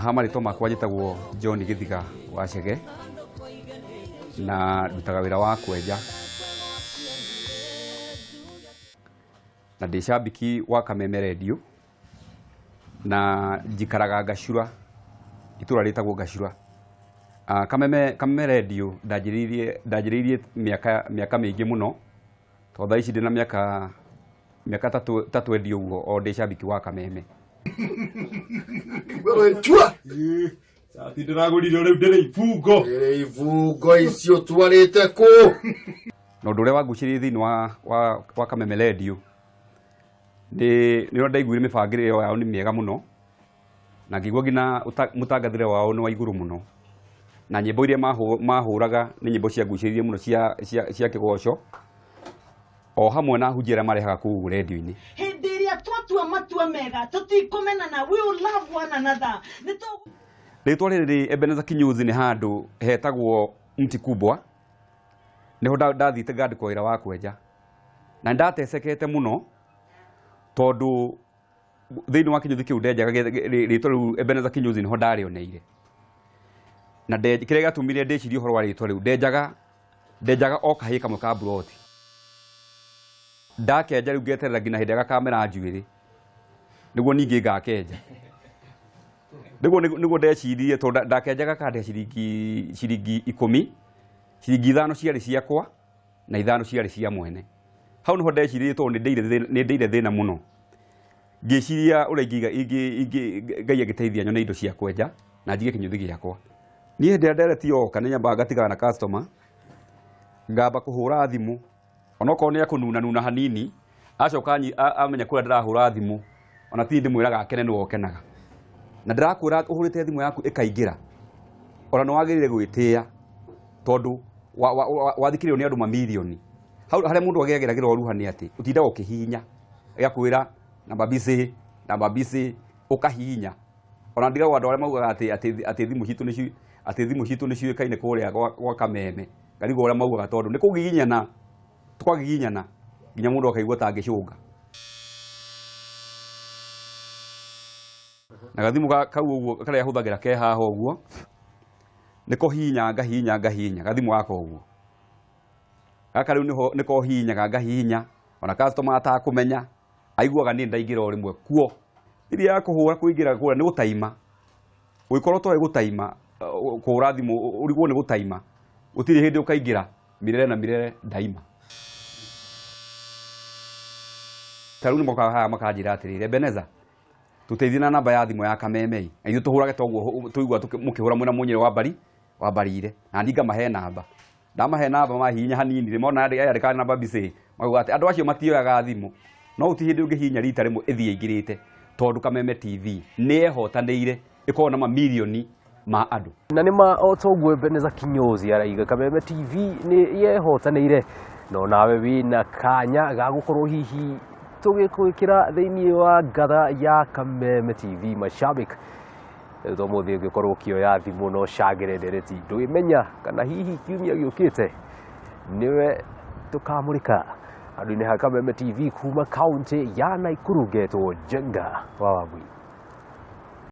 Ha marĩtwa makwa njĩtagwo John Githiga wa Chege na ndutaga wĩra wa kwenja na ndĩ cambiki wa Kameme Radio na njikaraga Ngacura, itũra rĩtagwo Ngacura. Kameme Radio ndanjĩrĩirie mĩaka mĩingĩ mũno, tondũ thaa ici ndĩna mĩaka ta 20 ũguo o ndĩ cambiki wa Kameme. Wewe chua. Cati ndĩragũrire rĩu ndĩrĩ ibungo. Ndĩrĩ ibungo icio twarĩte kũ? Na ũndũ ũrĩa wangucĩrĩirie thĩinĩ wa Kameme Radio nĩ ũrĩa ndaiguire mĩbangĩrĩro yao nĩ mĩega mũno, na ngĩigua nginya mũtangathĩre wao nĩ wa igũrũ mũno, na nyĩmbo iria mahũraga nĩ nyĩmbo ciangucĩrĩirie mũno cia kĩgoco, o hamwe na hunjia arĩa marehaga kũu radio-inĩ. Hĩndĩ ĩrĩa twatua matua mega, tũtikũmenana, we will love one another. Nĩ tũ- Rĩtwa rĩrĩ Ebenezer Kinyozi nĩ handũ hetagwo Mti Kubwa, nĩho ndathiĩte ngandĩkwo wĩra wa kwenja, na ndatecekete mũno tondũ thĩinĩ wa kĩnyũthi kĩu ndenjaga rĩtwa rĩu Ebenezer Kinyozi nĩho ndarĩoneire. Na kĩrĩa gĩatũmire ndĩcirie ũhoro wa rĩtwa rĩu, ndenjaga o kahĩĩ kamwe ka mburoti. Ndakenja rĩu ngeterera nginya hĩndĩ ĩrĩa gakamera njuĩrĩ nĩguo ningĩ ngakenja. Nĩguo ndecirie tondũ ndakenjaga kandĩha ciringi 10, ciringi 5 ciarĩ ciakwa na 5 ciarĩ cia mwene. Hau nĩho ndeciririe tondũ nĩ ndĩire thĩna mũno. Ngĩciria ũrĩa Ngai angĩteithia nyone indo cia kwenja na njige kĩnyũthi gĩakwa. Niĩ hĩndĩ ĩrĩa ndereti yoka nĩ nyambaga ngatigana na customer, ngamba kũhũra thimũ onokorwo nĩ ekũnuna nuna hanini, acoka amenya kũrĩa ndĩrahũra thimũ, ona ti ndĩmwĩraga akene nĩwe ũkenaga. Na ndĩrakwĩra ũhũrĩte thimũ yaku ĩkaingĩra, ona nĩ wagĩrĩire gwĩtĩĩa tondũ wathikĩrĩirio nĩ andũ mamirioni. Hau harĩa mũndũ agĩagĩra kĩroruha nĩ atĩ ũtindaga ũkĩhihinya, ĩgakwĩra namba busy, namba busy, ũkahihinya. Ona ndigagwo andũ arĩa maugaga atĩ thimũ citũ nĩ ciũĩkaine kũrĩa gwa Kameme. Ngarigwo ũrĩa maugaga tondũ nĩ kũgiginyana, tũkagiginyana nginya mũndũ akaigua ta angĩcũnga. Na gathimũ kau ũguo karĩa hũthagĩra ke haha ũguo, nĩko hihinya ngahihinya ngahihinya gathimũ gaka ũguo. Gaka rĩu nĩko hihinyaga ngahihinya, ona customer atakũmenya, aiguaga niĩ ndaingĩra o rĩmwe kuo. Iria ya kũhũra kũingĩra kũrĩa nĩ gũtaima. Ũngĩkorwo ũtoĩ gũtaima, kũhũra thimũ, ũrigwo nĩ gũtaima, gũtirĩ hĩndĩ ũkaingĩra mirere na mirere ndaima. Ta rĩu nĩmokaga haha makanjĩra atĩrĩrĩ, Ebenezer, tũteithie na namba ya thimũ ya Kameme, na ithuĩ tũhũrage toguo tũigua mũkĩhũra mwĩna mũnyĩrĩ wa mbari, wa mbarire, na niĩ ngamahe namba. Ndamahe namba mahihinya hanini rĩ, mona yandĩka namba busy, makauga atĩ andũ acio matioyaga thimũ. No gũtirĩ hĩndĩ ũngĩhihinya rita rĩmwe ĩthiĩ ĩingĩrĩte, tondũ Kameme TV nĩ yehotanĩire ĩkorwo na mamirioni ma andũ. Na nĩ ma o ta ũguo Ebenezer Kinyozi araiga Kameme TV nĩ yehotanĩire, no nawe wĩna kanya ga gũkorwo hihi tũgĩkwĩkĩra thĩinĩ wa ngatha ya Kameme TV Mashabik. Rĩu to mũthĩ ũngĩkorwo ũkĩoya thimũ na ũcangĩre ndereti, ndũĩmenya kana hihi kiumia gĩũkĩte nĩwe tũkamũrĩka handũ-inĩ ha Kameme TV kuma kaunti ya Nakuru, ngetwo Njenga wa Wambui.